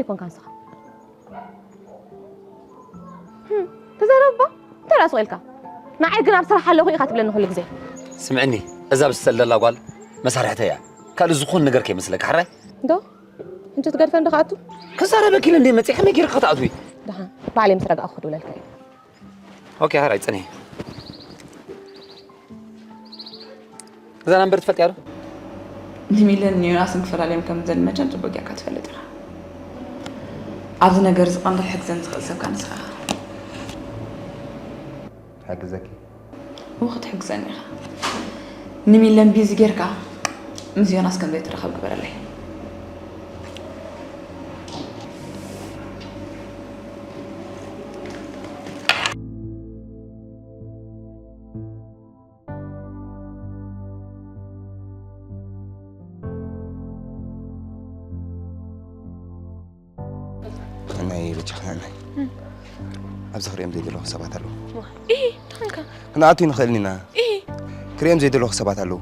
ኣይኮንካ ንስኻ። ህም፣ ተዛረብ እባ። እንታይ ደኣ ስቕ ኢልካ? ንዓይ ግን ኣብ ስራሕ ኣለኹ ኢኻ ትብለኒ ኩሉ ግዜ። ስምዕኒ፣ እዛ ብስሰል ዘላ ጓል መሳርሕተይ እያ። ካልእ ዝኾነ ነገር ከይመስለካ፣ ሕራይ? ዶ? ሕጂ ትገድፈን ዶ ክኣቱ? ክዛረበኪ ኢለ እንደ መፅእ ከመይ ገይርካ ክትኣትዊ? ደሓን፣ ባዕለይ ምስ ረጋእኩ ክድውለልካ እየ። ኦኬ፣ ሕራይ፣ ፅንሒ። እዛ ናምበር ትፈልጥያ ዶ? ንሚለን ንዮናስን ክፈላልዮም ከም ዘድመቸን ጽቡቅ ጌርካ ትፈልጥ ኢኻ። ኣብዚ ነገር እዚ ቀንዲ ክሕግዘን ዝኽእል ሰብ ከኣ ንስኻ ኢኻ። ክሕግዘኪ? እወ፣ ክትሕግዘኒ ኢኻ። ንሚለን ቢዚ ጌርካ ምስ ዮናስ ከም ዘይትራኸብ ግበረለይ። ናይ በጃኻ ናይ ኣብዚ ክሪኦም ዘይደለኹ ሰባት ኣለዉ። ኢ ታንካ ክንኣቱ ንኽእል ኢና። ኢ ክሪኦም ዘይደለኹ ሰባት ኣለዉ።